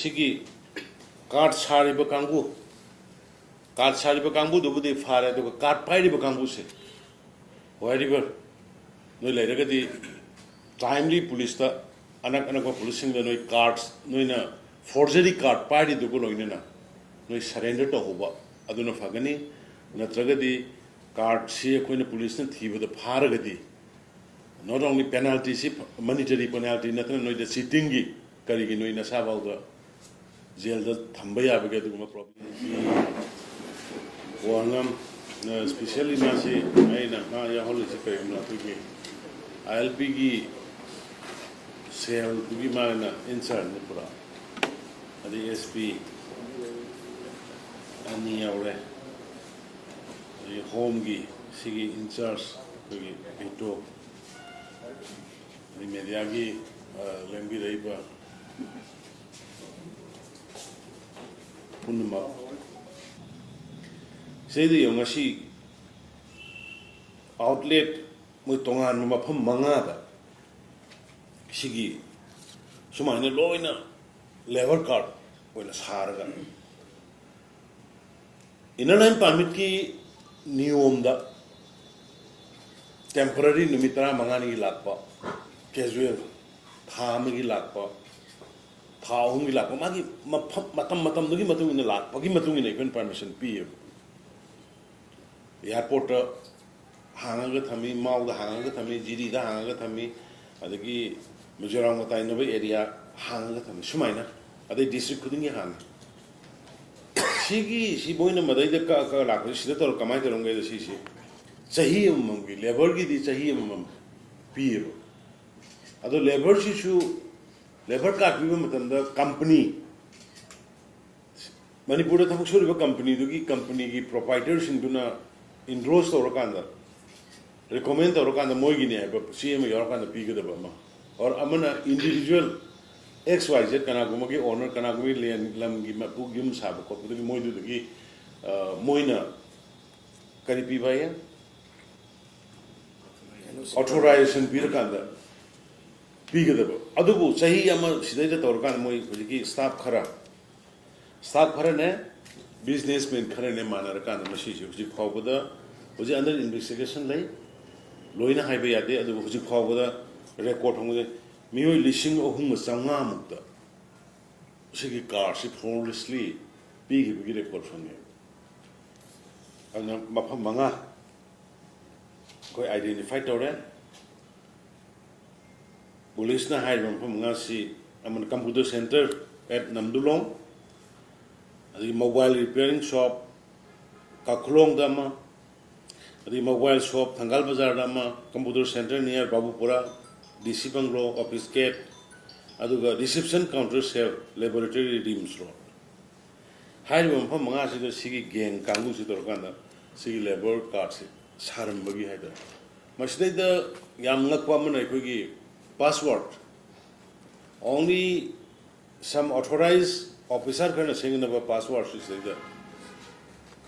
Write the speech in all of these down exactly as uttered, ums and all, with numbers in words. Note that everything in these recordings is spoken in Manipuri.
ꯁꯤꯒꯤ ꯀꯥꯔꯗ ꯁꯥꯔꯤꯕ ꯀꯥꯡꯕꯨ, ꯀꯥꯔꯗ ꯁꯥꯔꯤꯕ ꯀꯥꯡꯕꯨꯗꯨꯕꯨꯗꯤ ꯐꯥꯔꯦ, ꯑꯗꯨꯒ ꯀꯥꯔꯗ ꯄꯥꯏꯔꯤꯕ ꯀꯥꯡꯕꯨꯁꯦ, ꯋꯥꯏꯔꯤꯕ ꯅꯣꯏ ꯂꯩꯔꯒꯗꯤ ꯇꯥꯏꯝꯂꯤ ꯄꯨꯂꯤꯁꯇ, ꯑꯅꯛ ꯑꯅꯛꯄ ꯄꯨꯂꯤꯁꯁꯤꯡꯗ ꯅꯣꯏ ꯀꯥꯔꯗ, ꯅꯣꯏꯅ ꯐꯣꯔꯖꯔꯤ ꯀꯥꯔꯗ ꯄꯥꯏꯔꯤꯗꯨꯒ ꯂꯣꯏꯅꯅ ꯅꯣꯏ ꯁꯔꯦꯟꯗꯔ ꯇꯧꯍꯧꯕ ꯑꯗꯨꯅ ꯐꯒꯅꯤ꯫ ꯅꯠꯇ꯭ꯔꯒꯗꯤ ꯀꯥꯔꯗꯁꯤ ꯑꯩꯈꯣꯏꯅ ꯄꯨꯂꯤꯁꯅ ꯊꯤꯕꯗ ꯐꯥꯔꯒꯗꯤ, not only penalty ꯁꯤ, ꯃꯣꯅꯤꯇꯔꯤ ꯄꯦꯅꯥꯜꯇꯤ ꯅꯠꯇꯅ ꯅꯣꯏꯗ ꯆꯤꯇꯤꯡꯒꯤ ꯀꯔꯤꯒꯤ ꯅꯣꯏ ꯅꯁꯥꯐꯥꯎꯗ ꯖꯦꯜꯗ ꯊꯝꯕ ꯌꯥꯕꯒꯤ ꯑꯗꯨꯒꯨꯝꯕ ꯄ꯭ꯔꯣꯕ꯭ꯂꯦꯝ꯫ ꯋꯥꯉꯝ, ꯏꯁꯄꯤꯁꯦꯜꯂꯤ ꯃꯥꯁꯤ, ꯑꯩꯅ ꯃꯥ ꯌꯥꯎꯍꯜꯂꯤꯁꯤ ꯀꯔꯤꯒꯨꯝꯕ ꯑꯩꯈꯣꯏꯒꯤ ꯑꯥꯏ ꯑꯦꯜ ꯄꯤꯒꯤ ꯁꯦꯜꯗꯨꯒꯤ ꯃꯥꯅ ꯏꯟꯆꯥꯔꯖꯅꯤ ꯄꯨꯔꯥ꯫ ꯑꯗꯩ ꯑꯦꯁ ꯄꯤ ꯑꯅꯤ ꯌꯥꯎꯔꯦ, ꯑꯗꯒꯤ ꯍꯣꯝꯒꯤ ꯁꯤꯒꯤ ꯏꯟꯆꯥꯔꯖ ꯑꯩꯈꯣꯏꯒꯤ ꯚꯤꯇꯣ, ꯑꯗꯩ ꯃꯦꯗꯤꯌꯥꯒꯤ, ꯑ, ꯂꯦꯡꯕꯤꯔꯛꯏꯕ ꯄꯨꯝꯅꯃꯛ꯫ ꯁꯤꯗꯩꯗ ꯌꯦꯡꯉꯨ, ꯉꯁꯤ ꯑꯥꯎꯠꯂꯦꯠ ꯃꯣꯏ ꯇꯣꯉꯥꯟꯕ ꯃꯐꯝ ꯃꯉꯥꯗ ꯁꯤꯒꯤ ꯁꯨꯃꯥꯏꯅ ꯂꯣꯏꯅ ꯂꯦꯕꯔ ꯀꯥꯔꯗ ꯑꯣꯏꯅ ꯁꯥꯔꯒ, ꯏꯅꯔ ꯂꯥꯏꯟ ꯄꯥꯔꯃꯤꯠꯀꯤ ꯅꯤꯌꯣꯝꯗ ꯇꯦꯝꯄꯔꯔꯤ ꯅꯨꯃꯤꯠ ꯇꯔꯥꯃꯉꯥꯅꯤꯒꯤ ꯂꯥꯛꯄ, ꯀꯦꯖꯨꯋꯦꯜ ꯊꯥ ꯑꯃꯒꯤ ꯂꯥꯛꯄ, ꯊꯥ ꯑꯍꯨꯝꯒꯤ ꯂꯥꯛꯄ, ꯃꯥꯒꯤ ꯃꯐꯝ, ꯃꯇꯝ ꯃꯇꯝꯗꯨꯒꯤ ꯃꯇꯨꯡ ꯏꯟꯅ ꯂꯥꯛꯄꯒꯤ ꯃꯇꯨꯡ ꯏꯟꯅ ꯑꯩꯈꯣꯏꯅ ꯄꯥꯔꯃꯤꯁꯟ ꯄꯤꯌꯦꯕ꯫ ꯑꯦꯌꯥꯔꯄꯣꯔꯠꯇ ꯍꯥꯡꯉꯒ ꯊꯝꯃꯤ, ꯃꯥꯎꯗ ꯍꯥꯡꯉꯒ ꯊꯝꯃꯤ, ꯖꯤꯔꯤꯗ ꯍꯥꯡꯉꯒ ꯊꯝꯃꯤ, ꯑꯗꯒꯤ ꯃꯤꯖꯣꯔꯥꯝꯒ ꯇꯥꯏꯅꯕ ꯑꯦꯔꯤꯌꯥ ꯍꯥꯡꯉꯒ ꯊꯝꯃꯤ, ꯁꯨꯃꯥꯏꯅ꯫ ꯑꯗꯩ ꯗꯤꯁꯇ꯭ꯔꯤꯛ ꯈꯨꯗꯤꯡꯒꯤ ꯍꯥꯡꯉꯤ꯫ ꯁꯤꯒꯤ, ꯁꯤ ꯃꯣꯏꯅ ꯃꯗꯩꯗ ꯀꯛꯑ ꯀꯛꯑ ꯂꯥꯛꯄꯁꯤ ꯁꯤꯗ ꯇꯧꯔ ꯀꯃꯥꯏꯅ ꯇꯧꯔꯝꯒꯦꯗ, ꯁꯤꯁꯤ ꯆꯍꯤ ꯑꯃꯃꯝꯒꯤ, ꯂꯦꯕꯔꯒꯤꯗꯤ ꯆꯍꯤ ꯑꯃꯃꯝ ꯄꯤꯌꯦꯕ꯫ ꯑꯗꯣ ꯂꯦꯕꯔꯁꯤꯁꯨ, ꯂꯦꯕꯔ ꯀꯥꯔꯗ ꯄꯤꯕ ꯃꯇꯝꯗ ꯀꯝꯄꯅꯤ, ꯃꯅꯤꯄꯨꯔꯗ ꯊꯕꯛ ꯁꯨꯔꯤꯕ ꯀꯝꯄꯅꯤꯗꯨꯒꯤ, ꯀꯝꯄꯅꯤꯒꯤ ꯄ꯭ꯔꯣꯄꯥꯏꯇꯔꯁꯤꯡꯗꯨꯅ ꯏꯟꯗꯣꯔꯁ ꯇꯧꯔꯀꯥꯟꯗ, ꯔꯤꯀꯣꯃꯦꯟ ꯇꯧꯔꯀꯥꯟꯗ, ꯃꯣꯏꯒꯤꯅꯦ ꯍꯥꯏꯕ ꯆꯦ ꯑꯃ ꯌꯥꯎꯔꯀꯥꯟꯗ ꯄꯤꯒꯗꯕ ꯑꯃ, ꯑꯣꯔ ꯑꯃꯅ ꯏꯟꯗꯤꯕꯤꯖꯨꯋꯦꯜ ꯑꯦꯛꯁ ꯋꯥꯏ ꯖꯦꯠ, ꯀꯅꯥꯒꯨꯝꯕꯒꯤ ꯑꯣꯅꯔ, ꯀꯅꯥꯒꯨꯝꯕꯒꯤ ꯂꯦꯟ, ꯂꯝꯒꯤ ꯃꯄꯨ, ꯌꯨꯝ ꯁꯥꯕ ꯈꯣꯠꯄꯗꯨꯒꯤ ꯃꯣꯏꯗꯨꯗꯒꯤ, ꯑ, ꯃꯣꯏꯅ ꯀꯔꯤ ꯄꯤꯕ ꯍꯥꯏꯌꯦ? ꯑꯣꯊꯣꯔꯥꯏꯖꯦꯁꯟ ꯄꯤꯔꯀꯥꯟꯗ ꯄꯤꯒꯗꯕ꯫ ꯑꯗꯨꯕꯨ ꯆꯍꯤ ꯑꯃ ꯁꯤꯗꯩꯗ ꯇꯧꯔꯀꯥꯟꯗ ꯃꯣꯏ ꯍꯧꯖꯤꯛꯀꯤ staff ꯈꯔ, staff ꯈꯔꯅꯦ, businessman ꯈꯔꯅꯦ ꯃꯥꯟꯅꯔꯀꯥꯟꯗ ꯃꯁꯤꯁꯦ ꯍꯧꯖꯤꯛ ꯐꯥꯎꯕꯗ, ꯍꯧꯖꯤꯛ under investigation ꯂꯩ, ꯂꯣꯏꯅ ꯍꯥꯏꯕ ꯌꯥꯗꯦ꯫ ꯑꯗꯨꯕꯨ ꯍꯧꯖꯤꯛ ꯐꯥꯎꯕꯗ record ꯐꯪꯕꯗ ꯃꯤꯑꯣꯏ ꯂꯤꯁꯤꯡ ꯑꯍꯨꯝꯒ ꯆꯥꯝꯃꯉꯥ ꯃꯨꯛꯇ ꯁꯤꯒꯤ cardꯁꯤ fraudulently ꯄꯤꯈꯤꯕꯒꯤ record ꯐꯪꯉꯦ꯫ ꯑꯗꯨꯅ ꯃꯐꯝ ꯃꯉꯥ ꯑꯩꯈꯣꯏ identify ꯇꯧꯔꯦ꯫ Policeꯅ ꯍꯥꯏꯔꯤꯕ ꯃꯐꯝ ꯃꯉꯥꯁꯤ ꯑꯃꯅ computer center at ꯅꯝꯗꯨꯂꯣꯡ, ꯑꯗꯒꯤ mobile repairing shop ꯀꯥꯈꯨꯂꯣꯡꯗ ꯑꯃ, ꯑꯗꯒꯤ mobile shop ꯊꯪꯒꯥꯜ ꯕꯖꯥꯔꯗ ꯑꯃ, computer center near ꯕꯥꯕꯨꯄꯨꯔꯥ, DC bungalow, office gate, ꯑꯗꯨꯒ reception counter cell, laboratory, RIMS road꯫ ꯍꯥꯏꯔꯤꯕ ꯃꯐꯝ ꯃꯉꯥꯁꯤꯗ ꯁꯤꯒꯤ gang ꯀꯥꯡꯕꯨꯁꯤ ꯇꯧꯔꯀꯥꯟꯗ ꯁꯤꯒꯤ labour cardꯁꯤ ꯁꯥꯔꯝꯕꯒꯤ ꯍꯥꯏꯇꯥꯔꯦ꯫ ꯃꯁꯤꯗꯩꯗ ꯌꯥꯝ ꯉꯛꯄ ꯑꯃꯅ ꯑꯩꯈꯣꯏꯒꯤ password, only some authorized officer ꯈꯔꯅ ꯁꯤꯖꯤꯟꯅꯕ passwordꯁꯤ ꯁꯤꯗꯩꯗ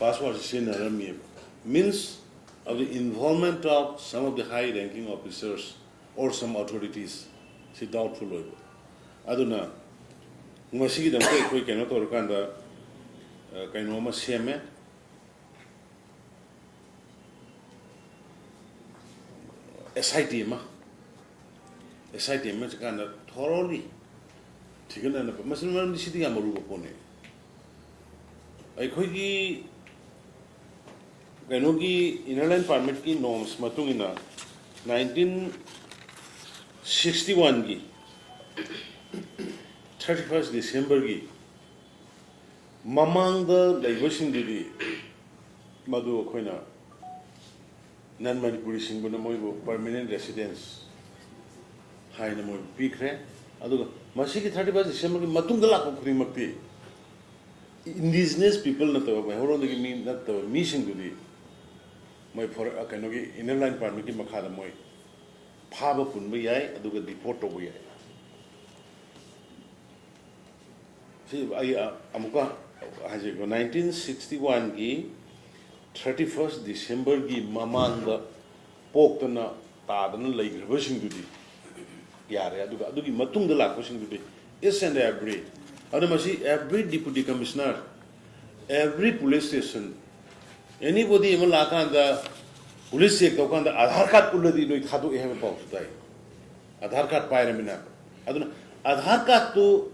passwordꯁꯤ ꯁꯤꯖꯤꯟꯅꯔꯝꯃꯤꯕ, means of the involvement of some of the high ranking officers or some authorities ꯁꯤ doubtful ꯑꯣꯏꯕ꯫ ꯑꯗꯨꯅ ꯃꯁꯤꯒꯤꯗꯃꯛꯇ ꯑꯩꯈꯣꯏ ꯀꯩꯅꯣ ꯇꯧꯔꯀꯥꯟꯗ, ꯑ, ꯀꯩꯅꯣ ꯑꯃ ꯁꯦꯝꯃꯦ, SIT ꯑꯃ, SIT ꯑꯃ ꯆꯠꯀꯥꯟꯗ thoroughly ꯊꯤꯒꯠꯅꯅꯕ꯫ ꯃꯁꯤ, ꯃꯔꯝꯗꯤ ꯁꯤꯗꯤ ꯌꯥꯝ ꯑꯔꯨꯕ ꯄꯣꯠꯅꯤ꯫ ꯑꯩꯈꯣꯏꯒꯤ ꯀꯩꯅꯣꯒꯤ inner line permitꯀꯤ norms ꯃꯇꯨꯡ ꯏꯟꯅ nineteen sixty oneꯒꯤ thirty first Decemberꯒꯤ ꯃꯃꯥꯡꯗ ꯂꯩꯕꯁꯤꯡꯗꯨꯗꯤ ꯃꯗꯨ ꯑꯩꯈꯣꯏꯅ non Manipuriꯁꯤꯡꯕꯨꯅ ꯃꯣꯏꯕꯨ permanent residence ꯍꯥꯏꯅ ꯃꯣꯏꯕꯨ ꯄꯤꯈ꯭ꯔꯦ꯫ ꯑꯗꯨꯒ ꯃꯁꯤꯒꯤ thirty first Decemberꯒꯤ ꯃꯇꯨꯡꯗ ꯂꯥꯛꯄ ꯈꯨꯗꯤꯡꯃꯛꯇꯤ indigenous people ꯅꯠꯇꯕ, ꯃꯩꯍꯧꯔꯣꯟꯗꯒꯤ ꯃꯤ ꯅꯠꯇꯕ ꯃꯤꯁꯤꯡꯗꯨꯗꯤ ꯃꯣꯏ for-, ꯀꯩꯅꯣꯒꯤ inner line permitꯀꯤ ꯃꯈꯥꯗ ꯃꯣꯏ ꯐꯥꯕ ꯄꯨꯟꯕ ꯌꯥꯏ, ꯑꯗꯨꯒ deport ꯇꯧꯕ ꯌꯥꯏ꯫ ꯁꯤ ꯑꯩ ꯑꯃꯨꯛꯀ ꯍꯥꯏꯖꯒꯦ, nineteen sixty oneꯒꯤ thirty first Decemberꯒꯤ ꯃꯃꯥꯡꯗ ꯄꯣꯛꯇꯅ ꯇꯥꯗꯅ ꯂꯩꯈ꯭ꯔꯕꯁꯤꯡꯗꯨꯗꯤ ꯌꯥꯔꯦ꯫ ꯑꯗꯨꯒ ꯑꯗꯨꯒꯤ ꯃꯇꯨꯡꯗ ꯂꯥꯛꯄꯁꯤꯡꯗꯨꯗꯤ each and every, ꯑꯗꯨꯅ ꯃꯁꯤ every deputy commissioner, every police station, anybody ꯑꯃ ꯂꯥꯛꯀꯥꯟꯗ, ꯄꯨꯂꯤꯁ ꯆꯦꯛ ꯇꯧꯀꯥꯟꯗ ꯑꯙꯥꯔ ꯀꯥꯔꯗ ꯎꯠꯂꯗꯤ ꯅꯣꯏ ꯊꯥꯗꯣꯛꯑꯦ ꯍꯥꯏꯕ ꯄꯥꯎꯁꯨ ꯇꯥꯏ꯫ ꯑꯙꯥꯔ ꯀꯥꯔꯗ ꯄꯥꯏꯔꯃꯤꯅ꯫ ꯑꯗꯨꯅ ꯑꯙꯥꯔ ꯀꯥꯔꯗꯇꯨ,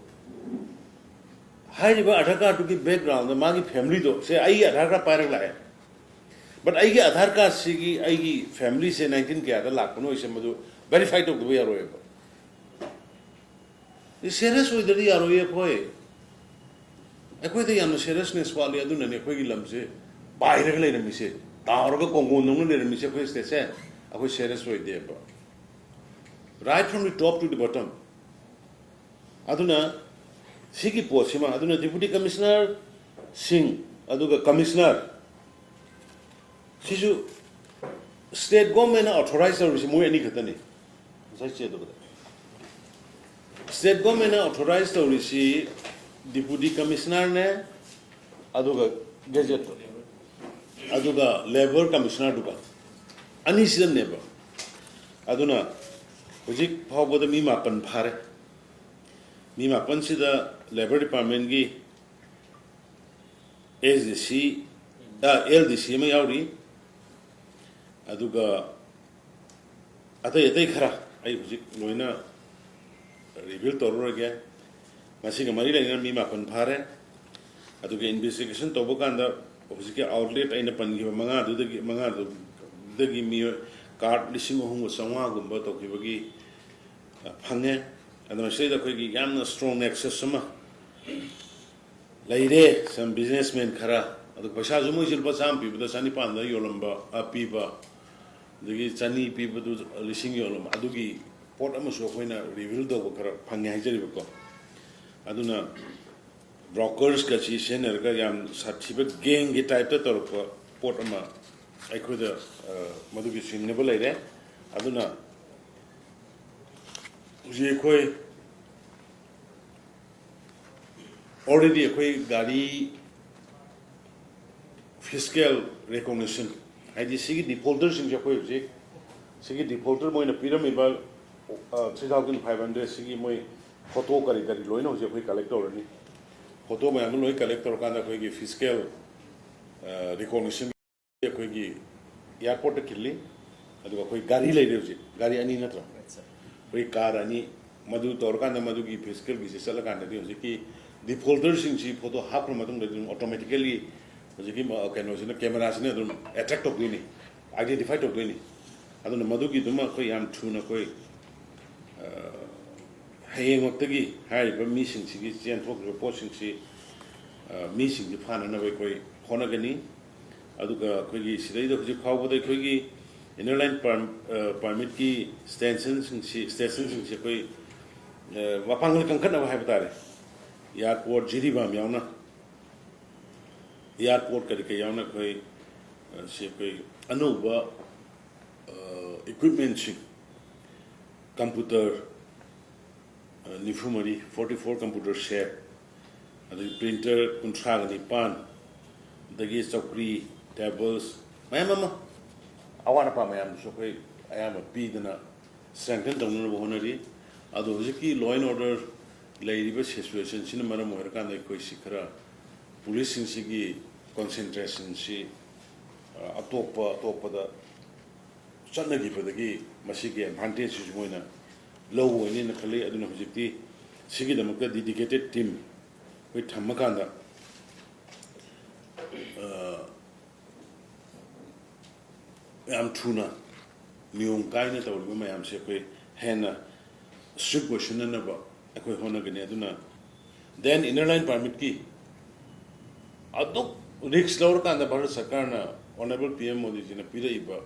ꯍꯥꯏꯔꯤꯕ ꯑꯙꯥꯔ ꯀꯥꯔꯗꯇꯨꯒꯤ ꯕꯦꯛꯒ꯭ꯔꯥꯎꯟꯗ ꯃꯥꯒꯤ ꯐꯦꯃꯤꯂꯤꯗꯣ, ꯁꯦ, ꯑꯩꯒꯤ ꯑꯙꯥꯔ ꯀꯥꯔꯗ ꯄꯥꯏꯔꯒ ꯂꯥꯛꯑꯦ, ꯕꯠ ꯑꯩꯒꯤ ꯑꯙꯥꯔ ꯀꯥꯔꯗꯁꯤꯒꯤ ꯑꯩꯒꯤ ꯐꯦꯃꯤꯂꯤꯁꯦ ꯅꯥꯏꯟꯇꯤꯟ ꯀꯌꯥꯗ ꯂꯥꯛꯄꯅꯣ ꯍꯥꯏꯁꯦ ꯃꯗꯨ ꯚꯦꯔꯤꯐꯥꯏ ꯇꯧꯗꯕ ꯌꯥꯔꯣꯏꯕ꯫ ꯁꯦꯔꯤꯌꯁ ꯑꯣꯏꯗ꯭ꯔꯗꯤ ꯌꯥꯔꯣꯏꯌꯦ ꯑꯩꯈꯣꯏ꯫ ꯑꯩꯈꯣꯏꯗ ꯌꯥꯝꯅ ꯁꯦꯔꯤꯌꯁꯅꯦꯁ ꯋꯥꯠꯂꯤ, ꯑꯗꯨꯅꯅꯦ ꯑꯩꯈꯣꯏꯒꯤ ꯂꯝꯁꯦ ꯄꯥꯏꯔꯒ ꯂꯩꯔꯝꯃꯤꯁꯦ, ꯇꯥꯎꯔꯒ ꯀꯣꯡꯒꯣꯟꯗꯧꯅ ꯂꯩꯔꯝꯃꯤꯁꯦ ꯑꯩꯈꯣꯏ ꯁ꯭ꯇꯦꯠꯁꯦ꯫ ꯑꯩꯈꯣꯏ ꯁꯦꯔꯤꯌꯁ ꯑꯣꯏꯗꯦꯕ꯫ Right from the top to the bottom꯫ ꯑꯗꯨꯅ ꯁꯤꯒꯤ ꯄꯣꯠꯁꯤꯃ, ꯑꯗꯨꯅ ꯗꯤꯄꯨꯇꯤ ꯀꯃꯤꯁꯅꯔꯁꯤꯡ ꯑꯗꯨꯒ ꯀꯃꯤꯁꯅꯔ, ꯁꯤꯁꯨ ꯁ꯭ꯇꯦꯠ ꯒꯣꯔꯃꯦꯟꯅ ꯑꯣꯊꯣꯔꯥꯏꯖ ꯇꯧꯔꯤꯁꯤ ꯃꯣꯏ ꯑꯅꯤ ꯈꯛꯇꯅꯤ꯫ ꯉꯁꯥꯏ ꯆꯦ ꯑꯗꯨꯒꯗ ꯁ꯭ꯇꯦꯠ ꯒꯣꯔꯃꯦꯟꯅ ꯑꯣꯊꯣꯔꯥꯏꯖ ꯇꯧꯔꯤꯁꯤ ꯗꯤꯄꯨꯇꯤ ꯀꯃꯤꯁꯅꯔꯅꯦ, ꯑꯗꯨꯒ ꯒꯦꯖꯦꯠꯇꯣ, ꯑꯗꯨꯒ ꯂꯦꯕꯔ ꯀꯃꯤꯁꯅꯔꯗꯨꯒ, ꯑꯅꯤꯁꯤꯗꯅꯦꯕ꯫ ꯑꯗꯨꯅ ꯍꯧꯖꯤꯛ ꯐꯥꯎꯕꯗ ꯃꯤ ꯃꯥꯄꯟ ꯐꯥꯔꯦ꯫ ꯃꯤ ꯃꯥꯄꯟꯁꯤꯗ ꯂꯦꯕꯔ ꯗꯤꯄꯥꯔꯠꯃꯦꯟꯒꯤ ꯑꯦꯁ ꯗꯤ ꯁꯤ, ꯑꯦꯜ ꯗꯤ ꯁꯤ ꯑꯃ ꯌꯥꯎꯔꯤ꯫ ꯑꯗꯨꯒ ꯑꯇꯩ ꯑꯇꯩ ꯈꯔ ꯑꯩ ꯍꯧꯖꯤꯛ ꯂꯣꯏꯅ ꯔꯤꯚꯤꯜ ꯇꯧꯔꯔꯣꯏꯒꯦ꯫ ꯃꯁꯤꯒ ꯃꯔꯤ ꯂꯩꯅꯅ ꯃꯤ ꯃꯥꯄꯟ ꯐꯥꯔꯦ꯫ ꯑꯗꯨꯒ ꯏꯟꯚꯦꯁꯇꯤꯒꯦꯁꯟ ꯇꯧꯕ ꯀꯥꯟꯗ ꯍꯧꯖꯤꯛꯀꯤ ꯑꯥꯎꯠꯂꯦꯠ ꯑꯩꯅ ꯄꯟꯈꯤꯕ ꯃꯉꯥꯗꯨꯗꯒꯤ, ꯃꯉꯥꯗꯨꯗꯒꯤ ꯃꯤꯑꯣꯏ ꯀꯥꯔꯗ ꯂꯤꯁꯤꯡ ꯑꯍꯨꯝꯒ ꯆꯥꯝꯃꯉꯥꯒꯨꯝꯕ ꯇꯧꯈꯤꯕꯒꯤ, ꯑ, ꯐꯪꯉꯦ꯫ ꯑꯗꯨꯅ ꯁꯤꯗꯩꯗ ꯑꯩꯈꯣꯏꯒꯤ ꯌꯥꯝꯅ ꯁ꯭ꯇꯔꯣꯡ ꯅꯦꯛꯁꯁ ꯑꯃ ꯂꯩꯔꯦ꯫ ꯁꯝ ꯕꯤꯖꯤꯅꯦꯁꯃꯦꯟ ꯈꯔ, ꯑꯗꯨ ꯄꯩꯁꯥꯁꯨ ꯃꯣꯏꯁꯦ ꯂꯨꯄꯥ ꯆꯥꯝꯃ ꯄꯤꯕꯗ ꯆꯅꯤꯄꯥꯟꯗ ꯌꯣꯜꯂꯝꯕ, ꯑ, ꯄꯤꯕ, ꯑꯗꯒꯤ ꯆꯅꯤ ꯄꯤꯕꯗꯨ ꯂꯤꯁꯤꯡ ꯌꯣꯜꯂꯝꯕ, ꯑꯗꯨꯒꯤ ꯄꯣꯠ ꯑꯃꯁꯨ ꯑꯩꯈꯣꯏꯅ ꯔꯤꯚꯤꯜ ꯇꯧꯕ ꯈꯔ ꯐꯪꯉꯦ ꯍꯥꯏꯖꯔꯤꯕꯀꯣ꯫ ꯑꯗꯨꯅ ꯕ꯭ꯔꯣꯀꯔꯁꯀꯁꯤ ꯁꯤꯖꯤꯟꯅꯔꯒ ꯌꯥꯝ ꯁꯥꯊꯤꯕ ꯒꯦꯡꯒꯤ ꯇꯥꯏꯞꯇ ꯇꯧꯔꯛꯄ ꯄꯣꯠ ꯑꯃ ꯑꯩꯈꯣꯏꯗ, ꯑ, ꯃꯗꯨꯒꯤ ꯆꯤꯡꯅꯕ ꯂꯩꯔꯦ꯫ ꯑꯗꯨꯅ ꯍꯧꯖꯤꯛ ꯑꯩꯈꯣꯏ already ꯑꯩꯈꯣꯏ ꯒꯥꯔꯤ ꯐꯤꯁꯀꯦꯜ ꯔꯦꯀꯣꯒꯅꯤꯁꯟ, ꯍꯥꯏꯗꯤ ꯁꯤꯒꯤ ꯗꯤꯐꯣꯜꯇꯔꯁꯤꯡꯁꯦ ꯑꯩꯈꯣꯏ ꯍꯧꯖꯤꯛ ꯁꯤꯒꯤ ꯗꯤꯐꯣꯜꯇꯔ ꯃꯣꯏꯅ ꯄꯤꯔꯝꯃꯤꯕ ꯊ꯭ꯔꯤ ꯊꯥꯎꯖꯟ ꯐꯥꯏꯚ ꯍꯟꯗ꯭ꯔꯦꯗꯁꯤꯒꯤ ꯃꯣꯏ ꯐꯣꯇꯣ ꯀꯔꯤ ꯀꯔꯤ ꯂꯣꯏꯅ ꯍꯧꯖꯤꯛ ꯑꯩꯈꯣꯏ ꯀꯂꯦꯛ ꯇꯧꯔꯅꯤ꯫ ꯐꯣꯇꯣ ꯃꯌꯥꯝꯗꯣ ꯂꯣꯏ ꯀꯂꯦꯛ ꯇꯧꯔꯀꯥꯟꯗ ꯑꯩꯈꯣꯏꯒꯤ ꯐꯤꯖꯤꯀꯦꯜ ꯔꯤꯀꯣꯛꯅꯤꯁꯟ ꯑꯩꯈꯣꯏꯒꯤ ꯑꯦꯌꯥꯔꯄꯣꯔꯠꯇ ꯈꯤꯜꯂꯤ꯫ ꯑꯗꯨꯒ ꯑꯩꯈꯣꯏ ꯒꯥꯔꯤ ꯂꯩꯔꯦ ꯍꯧꯖꯤꯛ, ꯒꯥꯔꯤ ꯑꯅꯤ ꯅꯠꯇ꯭ꯔꯣ? ꯑꯩꯈꯣꯏ ꯀꯥꯔ ꯑꯅꯤ꯫ ꯃꯗꯨ ꯇꯧꯔꯀꯥꯟꯗ ꯃꯗꯨꯒꯤ ꯐꯤꯖꯤꯀꯦꯜꯒꯤꯁꯦ ꯆꯠꯂꯀꯥꯟꯗꯗꯤ ꯍꯧꯖꯤꯛꯀꯤ ꯗꯤꯐꯣꯜꯇꯔꯁꯤꯡꯁꯤ ꯐꯣꯇꯣ ꯍꯥꯞꯈ꯭ꯔ ꯃꯇꯨꯡꯗꯗꯤ ꯑꯗꯨꯝ ꯑꯣꯇꯣꯃꯦꯇꯤꯀꯦꯜꯂꯤ ꯍꯧꯖꯤꯛꯀꯤ ꯃ-, ꯀꯩꯅꯣꯁꯤꯅ, ꯀꯦꯃꯦꯔꯥꯁꯤꯅ ꯑꯗꯨꯝ ꯑꯦꯇ꯭ꯔꯦꯛ ꯇꯧꯗꯣꯏꯅꯤ, ꯑꯥꯏꯗꯦꯟꯇꯤꯐꯥꯏ ꯇꯧꯗꯣꯏꯅꯤ꯫ ꯑꯗꯨꯅ ꯃꯗꯨꯒꯤꯗꯨꯃ ꯑꯩꯈꯣꯏ ꯌꯥꯝ ꯊꯨꯅ ꯑꯩꯈꯣꯏ, ꯑ, ꯍꯌꯦꯡꯃꯛꯇꯒꯤ ꯍꯥꯏꯔꯤꯕ ꯃꯤꯁꯤꯡꯁꯤꯒꯤ ꯆꯦꯟꯊꯣꯛꯈ꯭ꯔꯤꯕ ꯄꯣꯠꯁꯤꯡꯁꯤ, ꯑ, ꯃꯤꯁꯤꯡꯁꯤ ꯐꯥꯅꯅꯕ ꯑꯩꯈꯣꯏ ꯍꯣꯠꯅꯒꯅꯤ꯫ ꯑꯗꯨꯒ ꯑꯩꯈꯣꯏꯒꯤ ꯁꯤꯗꯩꯗ ꯍꯧꯖꯤꯛ ꯐꯥꯎꯕꯗ ꯑꯩꯈꯣꯏꯒꯤ ꯏꯅꯔ ꯂꯥꯏꯟ ꯄꯔ-, ꯑ, ꯄꯔꯃꯤꯠꯀꯤ ꯁ꯭ꯇꯦꯁꯟꯁꯤꯡꯁꯤ, ꯁ꯭ꯇꯦꯁꯟꯁꯤꯡꯁꯤ ꯑꯩꯈꯣꯏ, ꯑ, ꯃꯄꯥꯡꯒꯜ ꯀꯟꯈꯠꯅꯕ ꯍꯥꯏꯕ ꯇꯥꯔꯦ꯫ ꯑꯦꯌꯥꯔꯄꯣꯔꯠ, ꯖꯤꯔꯤꯕꯥꯝ ꯌꯥꯎꯅ, ꯑꯦꯌꯥꯔꯄꯣꯔꯠ ꯀꯔꯤ ꯀꯔꯤ ꯌꯥꯎꯅ ꯑꯩꯈꯣꯏ, ꯑ, ꯁꯤ ꯑꯩꯈꯣꯏ ꯑꯅꯧꯕ, ꯑ, ꯏꯀ꯭ꯋꯤꯞꯃꯦꯟꯁꯤꯡ, ꯀꯝꯄ꯭ꯌꯨꯇꯔ, ꯑ, ꯅꯤꯐꯨ ꯃꯔꯤ, forty four computer set, ꯑꯗꯒꯤ ꯄ꯭ꯔꯤꯟꯇꯔ ꯀꯨꯟꯊ꯭ꯔꯥꯒ ꯅꯤꯄꯥꯟ, ꯑꯗꯒꯤ ꯆꯧꯀ꯭ꯔꯤ, ꯇꯦꯕꯜꯁ, ꯃꯌꯥꯝ ꯑꯃ, ꯑꯋꯥꯠ ꯑꯄꯥ ꯃꯌꯥꯝꯗꯨꯁꯨ ꯑꯩꯈꯣꯏ ꯑꯌꯥꯝꯕ ꯄꯤꯗꯅ ꯁ꯭ꯇ꯭ꯔꯦꯡꯊꯟ ꯇꯧꯅꯅꯕ ꯍꯣꯠꯅꯔꯤ꯫ ꯑꯗꯣ ꯍꯧꯖꯤꯛꯀꯤ law and order ꯂꯩꯔꯤꯕ ꯁꯤꯆꯨꯋꯦꯁꯟꯁꯤꯅ ꯃꯔꯝ ꯑꯣꯏꯔꯀꯥꯟꯗ ꯑꯩꯈꯣꯏꯁꯤ ꯈꯔ ꯄꯨꯂꯤꯁꯁꯤꯡꯁꯤꯒꯤ ꯀꯣꯟꯁꯦꯟꯇ꯭ꯔꯦꯁꯟꯁꯤ, ꯑ, ꯑꯇꯣꯞꯄ ꯑꯇꯣꯞꯄꯗ ꯆꯠꯅꯈꯤꯕꯗꯒꯤ ꯃꯁꯤꯒꯤ ꯑꯦꯗꯚꯥꯟꯇꯦꯖꯁꯤꯁꯨ ꯃꯣꯏꯅ ꯂꯧꯕ ꯑꯣꯏꯅꯦꯅ ꯈꯜꯂꯤ꯫ ꯑꯗꯨꯅ ꯍꯧꯖꯤꯛꯇꯤ ꯁꯤꯒꯤꯗꯃꯛꯇ dedicated team ꯑꯩꯈꯣꯏ ꯊꯝꯃꯀꯥꯟꯗ, ꯑ, ꯌꯥꯝ ꯊꯨꯅ ꯅꯤꯌꯣꯝ ꯀꯥꯏꯅ ꯇꯧꯔꯤꯕ ꯃꯌꯥꯝꯁꯦ ꯑꯩꯈꯣꯏ ꯍꯦꯟꯅ ꯁ꯭ꯇ꯭ꯔꯤꯛ ꯑꯣꯏꯁꯤꯟꯅꯅꯕ ꯑꯩꯈꯣꯏ ꯍꯣꯠꯅꯒꯅꯤ꯫ ꯑꯗꯨꯅ then inner line permitꯀꯤ ꯑꯗꯨꯛ ꯔꯤꯛꯁ ꯂꯧꯔꯀꯥꯟꯗ ꯚꯥꯔꯠ ꯁꯔꯀꯥꯔꯅ, ꯑꯣꯅꯔꯦꯕꯜ ꯄꯤ ꯑꯦꯝ ꯃꯣꯗꯤꯖꯤꯅ ꯄꯤꯔꯛꯏꯕ,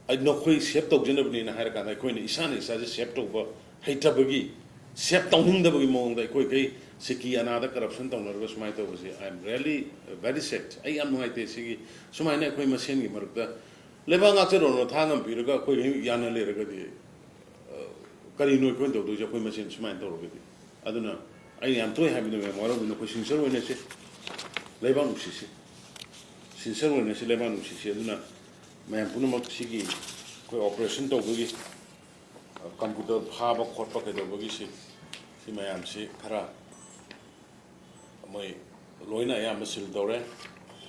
ꯑꯩ ꯅꯈꯣꯏ ꯁꯦꯞ ꯇꯧꯖꯅꯕꯅꯦꯅ ꯍꯥꯏꯔꯀꯥꯟꯗ ꯑꯩꯈꯣꯏꯅ ꯏꯁꯥꯅ ꯏꯁꯥꯁꯦ ꯁꯦꯞ ꯇꯧꯕ ꯍꯩꯇꯕꯒꯤ, ꯁꯦꯞ ꯇꯧꯅꯤꯡꯗꯕꯒꯤ ꯃꯑꯣꯡꯗ ꯑꯩꯈꯣꯏꯈꯩ ꯁꯤꯀꯤ ꯑꯅꯥꯗ ꯀꯔꯞꯁꯟ ꯇꯧꯅꯔꯒ ꯁꯨꯃꯥꯏꯅ ꯇꯧꯕꯁꯦ, I am really very sad꯫ ꯑꯩ ꯌꯥꯝ ꯅꯨꯡꯉꯥꯏꯇꯦ꯫ ꯁꯤꯒꯤ ꯁꯨꯃꯥꯏꯅ ꯑꯩꯈꯣꯏ ꯃꯁꯦꯟꯒꯤ ꯃꯔꯛꯇ ꯂꯩꯕꯥꯛ ꯉꯥꯛꯆꯔꯣꯅ ꯊꯥ ꯉꯝꯕꯤꯔꯒ ꯑꯩꯈꯣꯏ ꯌꯥꯅ ꯂꯩꯔꯒꯗꯤ, ꯑ, ꯀꯔꯤꯅꯣ ꯑꯩꯈꯣꯏꯅ ꯇꯧꯗꯣꯏꯁꯦ ꯑꯩꯈꯣꯏ ꯃꯁꯦꯟ ꯁꯨꯃꯥꯏꯅ ꯇꯧꯔꯒꯗꯤ? ꯑꯗꯨꯅ ꯑꯩꯅ ꯌꯥꯝ ꯇꯣꯏꯅ ꯍꯥꯏꯕꯗꯣ, ꯃꯌꯥꯝ ꯋꯥꯔꯧꯕꯤꯅꯨ, ꯑꯩꯈꯣꯏ ꯁꯤꯟꯁꯔ ꯑꯣꯏꯅꯁꯦ, ꯂꯩꯕꯥꯛ ꯅꯨꯡꯁꯤꯁꯦ, ꯁꯤꯟꯁꯔ ꯑꯣꯏꯅꯁꯦ, ꯂꯩꯕꯥꯛ ꯅꯨꯡꯁꯤꯁꯦ꯫ ꯑꯗꯨꯅ ꯃꯌꯥꯝ ꯄꯨꯝꯅꯃꯛ ꯁꯤꯒꯤ ꯑꯩꯈꯣꯏ ꯑꯣꯄꯔꯦꯁꯟ ꯇꯧꯕꯒꯤ ꯀꯝꯄ꯭ꯌꯨꯇꯔ ꯐꯥꯕ ꯈꯣꯠꯄ ꯀꯩꯗꯧꯕꯒꯤꯁꯤ, ꯁꯤ ꯃꯌꯥꯝꯁꯤ ꯈꯔ ꯃꯣꯏ ꯂꯣꯏꯅ ꯑꯌꯥꯝꯕ ꯁꯤꯜ ꯇꯧꯔꯦ꯫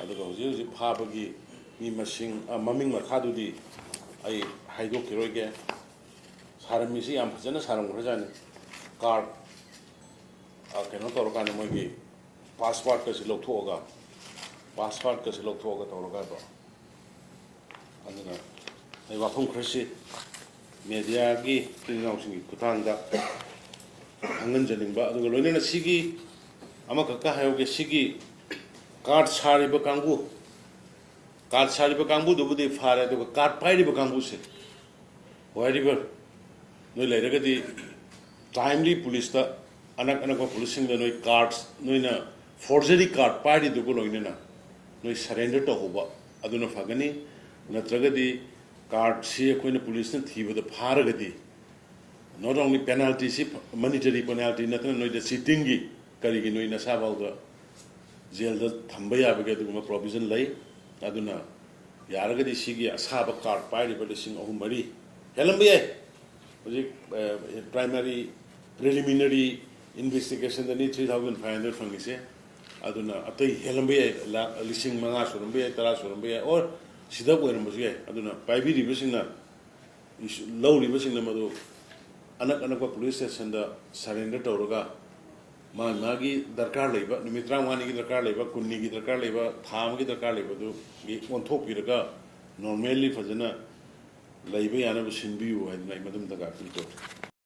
ꯑꯗꯨꯒ ꯍꯧꯖꯤꯛ ꯍꯧꯖꯤꯛ ꯐꯥꯕꯒꯤ ꯃꯤ ꯃꯁꯤꯡ, ꯑ, ꯃꯃꯤꯡ ꯃꯊꯥꯗꯨꯗꯤ ꯑꯩ ꯍꯥꯏꯗꯣꯛꯈꯤꯔꯣꯏꯒꯦ꯫ ꯁꯥꯔꯝꯃꯤꯁꯤ ꯌꯥꯝ ꯐꯖꯅ ꯁꯥꯔꯝꯈ꯭ꯔꯖꯥꯠꯅꯤ꯫ ꯀꯥꯔꯠ, ꯑ, ꯀꯩꯅꯣ ꯇꯧꯔꯀꯥꯟꯗ ꯃꯣꯏꯒꯤ ꯄꯥꯁꯋꯥꯔꯗꯀꯁꯤ ꯂꯧꯊꯣꯛꯑꯒ, ꯄꯥꯁꯋꯥꯔꯗꯀꯁꯤ ꯂꯧꯊꯣꯛꯑꯒ ꯇꯧꯔꯒ ꯍꯥꯏꯕ꯫ ꯑꯗꯨꯅ ꯑꯩ ꯋꯥꯐꯝ ꯈꯔꯁꯤ ꯃꯦꯗꯤꯌꯥꯒꯤ ꯏꯆꯤꯜ ꯏꯅꯥꯎꯁꯤꯡꯒꯤ ꯈꯨꯠꯊꯥꯡꯗ ꯈꯪꯍꯟꯖꯅꯤꯡꯕ, ꯑꯗꯨꯒ ꯂꯣꯏꯅꯅ ꯁꯤꯒꯤ ꯑꯃꯈꯛꯀ ꯍꯥꯏꯍꯧꯒꯦ, ꯁꯤꯒꯤ ꯀꯥꯔꯠ ꯁꯥꯔꯤꯕ ꯀꯥꯡꯕꯨ, ꯀꯥꯔꯠ ꯁꯥꯔꯤꯕ ꯀꯥꯡꯕꯨꯗꯨꯕꯨꯗꯤ ꯐꯥꯔꯦ, ꯑꯗꯨꯒ ꯀꯥꯔꯠ ꯄꯥꯏꯔꯤꯕ ꯀꯥꯡꯕꯨꯁꯦ, wherever ꯅꯣꯏ ꯂꯩꯔꯒꯗꯤ, ꯇꯥꯏꯝꯂꯤ ꯄꯨꯂꯤꯁꯇ, ꯑꯅꯛ ꯑꯅꯛꯄ ꯄꯨꯂꯤꯁꯁꯤꯡꯗ ꯅꯣꯏ ꯀꯥꯔꯠ, ꯅꯣꯏꯅ ꯐꯣꯔꯖꯔꯤ ꯀꯥꯔꯠ ꯄꯥꯏꯔꯤꯗꯨꯒ ꯂꯣꯏꯅꯅ ꯅꯣꯏ ꯁꯔꯦꯟꯗꯔ ꯇꯧꯍꯧꯕ ꯑꯗꯨꯅ ꯐꯒꯅꯤ꯫ ꯅꯠꯇ꯭ꯔꯒꯗꯤ ꯀꯥꯔꯠꯁꯤ ꯑꯩꯈꯣꯏꯅ ꯄꯨꯂꯤꯁꯅ ꯊꯤꯕꯗ ꯐꯥꯔꯒꯗꯤ, not only penalty ꯁꯤ, ꯃꯣꯅꯤꯇꯔꯤ ꯄꯦꯅꯥꯜꯇꯤ ꯅꯠꯇꯅ ꯅꯣꯏꯗ ꯆꯤꯇꯤꯡꯒꯤ, ꯀꯔꯤꯒꯤ, ꯅꯣꯏ ꯅꯁꯥꯐꯥꯎꯗ ꯖꯦꯜꯗ ꯊꯝꯕ ꯌꯥꯕꯒꯤ ꯑꯗꯨꯒꯨꯝꯕ ꯄ꯭ꯔꯣꯕꯤꯖꯟ ꯂꯩ꯫ ꯑꯗꯨꯅ ꯌꯥꯔꯒꯗꯤ ꯁꯤꯒꯤ ꯑꯁꯥꯕ ꯀꯥꯔꯠ ꯄꯥꯏꯔꯤꯕ ꯂꯤꯁꯤꯡ ꯑꯍꯨꯝ ꯃꯔꯤ ꯍꯦꯜꯂꯝꯕ ꯌꯥꯏ꯫ ꯍꯧꯖꯤꯛ, ꯑ, ꯄ꯭ꯔꯥꯏꯃꯥꯔꯤ, ꯄ꯭ꯔꯤꯂꯤꯃꯤꯅꯔꯤ ꯏꯟꯚꯦꯁꯇꯤꯒꯦꯁꯟꯗꯅꯤ ꯊ꯭ꯔꯤ ꯊꯥꯎꯖꯟ ꯐꯥꯏꯚ ꯍꯟꯗ꯭ꯔꯦꯗ ꯐꯪꯉꯤꯁꯦ꯫ ꯑꯗꯨꯅ ꯑꯇꯩ ꯍꯦꯜꯂꯝꯕ ꯌꯥꯏ, ꯂꯥꯛ, ꯂꯤꯁꯤꯡ ꯃꯉꯥ ꯁꯨꯔꯝꯕ ꯌꯥꯏ, ꯇꯔꯥ ꯁꯨꯔꯝꯕ ꯌꯥꯏ, ꯑꯣꯔ ꯁꯤꯗ ꯑꯣꯏꯔꯝꯕꯁꯨ ꯌꯥꯏ꯫ ꯑꯗꯨꯅ ꯄꯥꯏꯕꯤꯔꯤꯕꯁꯤꯡꯅ, ꯏꯁꯨ-, ꯂꯧꯔꯤꯕꯁꯤꯡꯅ ꯃꯗꯨ ꯑꯅꯛ ꯑꯅꯛꯄ ꯄꯨꯂꯤꯁ ꯁ꯭ꯇꯦꯁꯟꯗ ꯁꯔꯦꯟꯗꯔ ꯇꯧꯔꯒ, ꯃꯥ ꯃꯥꯒꯤ ꯗꯔꯀꯥꯔ ꯂꯩꯕ, ꯅꯨꯃꯤꯠ ꯇꯔꯥꯃꯉꯥꯅꯤꯒꯤ ꯗꯔꯀꯥꯔ ꯂꯩꯕ, ꯀꯨꯟꯅꯤꯒꯤ ꯗꯔꯀꯥꯔ ꯂꯩꯕ, ꯊꯥ ꯑꯃꯒꯤ ꯗꯔꯀꯥꯔ ꯂꯩꯕꯗꯨꯒꯤ ꯑꯣꯟꯊꯣꯛꯄꯤꯔꯒ, ꯅꯣꯔꯃꯦꯜꯂꯤ ꯐꯖꯅ ꯂꯩꯕ ꯌꯥꯅꯕ ꯁꯤꯟꯕꯤꯌꯨ ꯍꯥꯏꯗꯅ ꯑꯩ ꯃꯗꯨꯝꯇꯒ ꯑꯄꯤꯜ ꯇꯧꯏ꯫